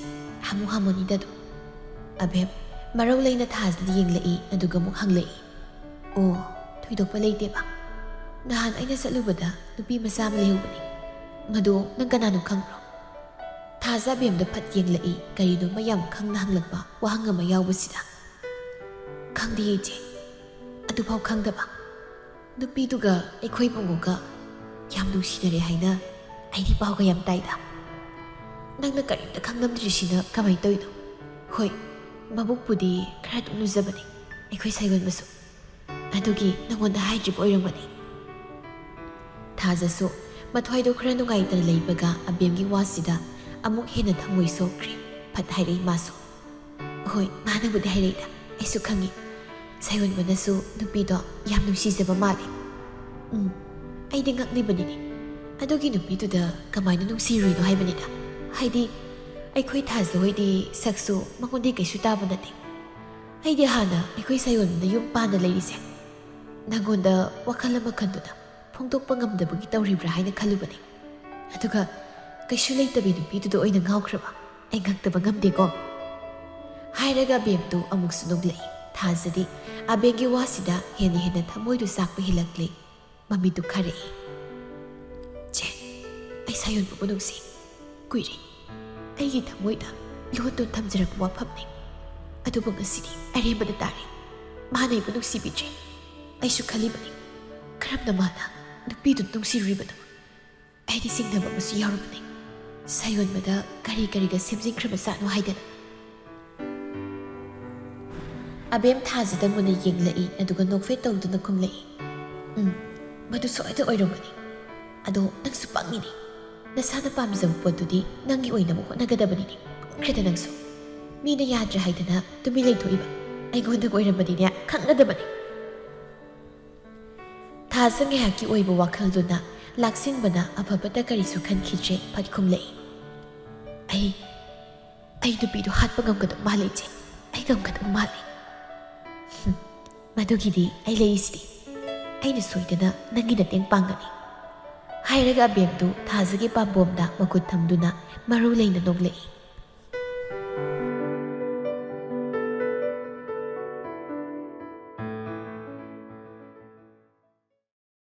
ꯍꯥꯃꯨ ꯍꯥꯃꯨꯅꯤꯗ ꯑꯗꯨꯝ꯫" ꯑꯕꯦꯝ ꯃꯔꯧ ꯂꯩꯅ ꯊꯥꯖꯗ ꯌꯦꯡꯂꯛꯏ, ꯑꯗꯨꯒ ꯑꯃꯨꯛ ꯍꯪꯂꯛꯏ, "ꯑꯣ, ꯊꯣꯏꯗꯣꯛꯄ ꯂꯩꯇꯦꯕ꯫ ꯅꯍꯥꯟ ꯑꯩꯅ ꯆꯠꯂꯨꯕꯗ ꯅꯨꯄꯤ ꯃꯆꯥ ꯑꯃ ꯂꯩꯍꯧꯕꯅꯤ꯫ ꯃꯗꯣ ꯅꯪ ꯀꯅꯥꯅꯣ ꯈꯪꯕ꯭ꯔꯣ?" ꯊꯥꯖ ꯑꯕꯦꯝꯗ ꯐꯠ ꯌꯦꯡꯂꯛꯏ, ꯀꯔꯤꯅꯣꯃ ꯌꯥꯝ ꯈꯪꯅ ꯍꯪꯂꯛꯄ ꯋꯥꯍꯪ ꯑꯃ ꯌꯥꯎꯕꯁꯤꯗ꯫ "ꯈꯪꯗꯦ ꯏꯆꯦ, ꯑꯗꯨꯐꯥꯎ ꯈꯪꯗꯕ꯫ ꯅꯨꯄꯤꯗꯨꯒ ꯑꯩꯈꯣꯏ ꯄꯨꯡꯉꯣꯒ ꯌꯥꯝ ꯅꯨꯡꯁꯤꯅꯔꯦ ꯍꯥꯏꯅ ꯑꯩꯗꯤ ꯄꯥꯎꯒ ꯌꯥꯝ ꯇꯥꯏꯗ꯫ ꯅꯪꯅ ꯀꯔꯤꯝꯇ ꯈꯪꯂꯝꯗ꯭ꯔꯤꯁꯤꯅ ꯀꯃꯥꯏꯅ ꯇꯧꯔꯤꯅꯣ? ꯍꯣꯏ, ꯃꯕꯨꯛꯄꯨꯗꯤ ꯈꯔ ꯑꯗꯨꯝ ꯂꯨꯖꯕꯅꯤ ꯑꯩꯈꯣꯏ ꯁꯥꯌꯣꯟꯕꯁꯨ꯫ ꯑꯗꯨꯒꯤ ꯅꯉꯣꯟꯗ ꯍꯥꯏꯗ꯭ꯔꯤꯕ ꯑꯣꯏꯔꯝꯒꯅꯤ꯫" ꯊꯥꯖꯁꯨ ꯃꯊ꯭ꯋꯥꯏꯗꯣ ꯈꯔ ꯅꯨꯡꯉꯥꯏꯇꯅ ꯂꯩꯕꯒ ꯑꯕꯦꯝꯒꯤ ꯋꯥꯁꯤꯗ ꯑꯃꯨꯛ ꯍꯦꯟꯅ ꯊꯃꯣꯏ ꯁꯣꯛꯈ꯭ꯔꯦ꯫ ꯐꯠ ꯍꯥꯏꯔꯛꯏ ꯃꯥꯁꯨ꯫ "ꯍꯣꯏ, ꯃꯥꯅꯕꯨꯗꯤ ꯍꯥꯏꯔꯛꯏꯗ, ꯑꯩꯁꯨ ꯈꯪꯉꯤ꯫ ꯁꯥꯌꯣꯟꯕꯅꯁꯨ ꯅꯨꯄꯤꯗꯣ ꯌꯥꯝ ꯅꯨꯡꯁꯤꯖꯕ ꯃꯥꯜꯂꯦ꯫ ꯎꯝ, ꯑꯩꯗꯤ ꯉꯛꯂꯤꯕꯅꯤꯅꯦ꯫ ꯑꯗꯨꯒꯤ ꯅꯨꯄꯤꯗꯨꯗ ꯀꯃꯥꯏꯅ ꯅꯨꯡꯁꯤꯔꯨꯏꯅꯣ ꯍꯥꯏꯕꯅꯤꯗ꯫ ꯍꯥꯏꯗꯤ, ꯑꯩꯈꯣꯏ ꯊꯥꯖ ꯍꯣꯏꯗꯤ ꯁꯛꯁꯨ ꯃꯉꯣꯟꯗꯤ ꯀꯩꯁꯨ ꯇꯥꯕ ꯅꯠꯇꯦ꯫ ꯑꯩꯗꯤ ꯍꯥꯟꯅ ꯑꯩꯈꯣꯏ ꯁꯥꯌꯣꯟꯕꯅ ꯌꯨꯝ ꯄꯥꯟꯅ ꯂꯩꯔꯤꯁꯦ ꯅꯪꯉꯣꯟꯗ ꯋꯥꯈꯜ ꯑꯃ ꯈꯟꯗꯨꯅ ꯐꯣꯡꯗꯣꯛꯄ ꯉꯝꯗꯕꯒꯤ ꯇꯧꯔꯤꯕ꯭ꯔꯥ ꯍꯥꯏꯅ ꯈꯜꯂꯨꯕꯅꯤ꯫ ꯑꯗꯨꯒ ꯀꯩꯁꯨ ꯂꯩꯇꯕꯤ ꯅꯨꯄꯤꯗꯨꯗ ꯑꯣꯏꯅ ꯉꯥꯎꯈ꯭ꯔꯕ? ꯑꯩ ꯉꯛꯇꯕ ꯉꯝꯗꯦꯀꯣ"꯫ ꯍꯥꯏꯔꯒ ꯑꯕꯦꯝꯗꯨ ꯑꯃꯨꯛꯁꯨ ꯅꯣꯛꯂꯛꯏ꯫ ꯊꯥꯖꯗꯤ ꯑꯕꯦꯝꯒꯤ ꯋꯥꯁꯤꯗ ꯍꯦꯟꯅ ꯍꯦꯟꯅ ꯊꯃꯣꯏꯗꯨ ꯆꯥꯛꯄ ꯍꯦꯜꯂꯛꯂꯦ꯫ ꯃꯃꯤꯠꯇꯨ ꯈꯥꯔꯛꯏ꯫ "ꯆꯦ, ꯑꯩ ꯁꯥꯌꯣꯟꯕꯕꯨ ꯅꯨꯡꯁꯤ꯫ ꯀꯨꯏꯔꯦ꯫ ꯑꯩꯒꯤ ꯊꯃꯣꯏꯗ ꯂꯣꯠꯇꯨꯅ ꯊꯝꯖꯔꯛꯄ ꯋꯥꯐꯝꯅꯤ꯫ ꯑꯗꯨꯕꯨ ꯉꯁꯤꯗꯤ ꯑꯔꯦꯝꯕꯗ ꯇꯥꯔꯦ꯫ ꯃꯥꯅ ꯑꯩꯕꯨ ꯅꯨꯡꯁꯤꯕꯤꯗ꯭ꯔꯦ꯫ ꯑꯩꯁꯨ ꯈꯜꯂꯤꯕꯅꯤ, ꯀꯔꯝꯅ ꯃꯥꯅ ꯅꯨꯄꯤꯗꯨ ꯅꯨꯡꯁꯤꯔꯨꯔꯤꯕꯅꯣ? ꯑꯩꯗꯤ ꯆꯤꯡꯅꯕ ꯑꯃꯁꯨ ꯌꯥꯎꯔꯕꯅꯤ꯫ ꯁꯥꯌꯣꯟꯕꯗ ꯀꯔꯤ ꯀꯔꯤꯒ ꯁꯦꯝꯖꯤꯟꯈ꯭ꯔꯕ ꯖꯥꯠꯅꯣ ꯍꯥꯏꯗꯅ"꯫ ꯑꯕꯦꯝ ꯊꯥꯖꯗ ꯃꯨꯟꯅ ꯌꯦꯡꯂꯛꯏ, ꯑꯗꯨꯒ ꯅꯣꯛꯐꯦꯠ ꯇꯧꯗꯨꯅ ꯈꯨꯝꯂꯛꯏ꯫ "ꯎꯝ, ꯃꯗꯨ ꯁꯣꯏꯗ ꯑꯣꯏꯔꯝꯒꯅꯤ꯫ ꯑꯗꯣ ꯅꯪꯁꯨ ꯄꯪꯉꯤꯅꯦ꯫ ꯅꯁꯥꯅ ꯄꯥꯝꯖꯕ ꯄꯣꯠꯇꯨꯗꯤ ꯅꯪꯒꯤ ꯑꯣꯏꯅꯕ ꯍꯣꯠꯅꯒꯗꯕꯅꯤꯅꯦ꯫ ꯄꯪꯈ꯭ꯔꯦꯗ ꯅꯪꯁꯨ꯫ ꯃꯤꯅ ꯌꯥꯗ꯭ꯔꯦ ꯍꯥꯏꯗꯅ ꯇꯨꯃꯤꯟ ꯂꯩꯊꯣꯛꯏꯕ ꯑꯩꯉꯣꯟꯗ ꯑꯣꯏꯔꯝꯕꯗꯤꯅꯦ, ꯈꯪꯒꯗꯕꯅꯤ"꯫ ꯊꯥꯖ ꯉꯥꯏꯍꯥꯛꯀꯤ ꯑꯣꯏꯕ ꯋꯥꯈꯜꯗꯨꯅ ꯂꯥꯛꯁꯤꯟꯕꯅ ꯑꯐꯕꯇ ꯀꯔꯤꯁꯨ ꯈꯟꯈꯤꯗ꯭ꯔꯦ꯫ ꯐꯠ ꯈꯨꯝꯂꯛꯏ꯫ "ꯑꯩ, ꯑꯩ ꯅꯨꯄꯤꯗꯨ ꯍꯥꯠꯄ ꯉꯝꯒꯗꯕ ꯃꯥꯜꯂꯦ, ꯏꯆꯦ꯫ ꯑꯩ ꯉꯝꯒꯗꯕ ꯃꯥꯜꯂꯦ꯫ ꯍꯨꯝ, ꯃꯗꯨꯒꯤꯗꯤ ꯑꯩ ꯂꯩꯔꯤꯁꯤꯗꯤ꯫ ꯑꯩꯅ ꯁꯣꯏꯗꯅ ꯅꯪꯒꯤ ꯃꯇꯦꯡ ꯄꯥꯡꯒꯅꯤ"꯫ ꯍꯥꯏꯔꯒ ꯑꯕꯦꯝꯗꯨ ꯊꯥꯖꯒꯤ ꯄꯥꯝꯕꯣꯝꯗ ꯃꯈꯨꯠ ꯊꯝꯗꯨꯅ ꯃꯔꯧ ꯂꯩꯅ ꯅꯣꯛꯂꯛꯏ꯫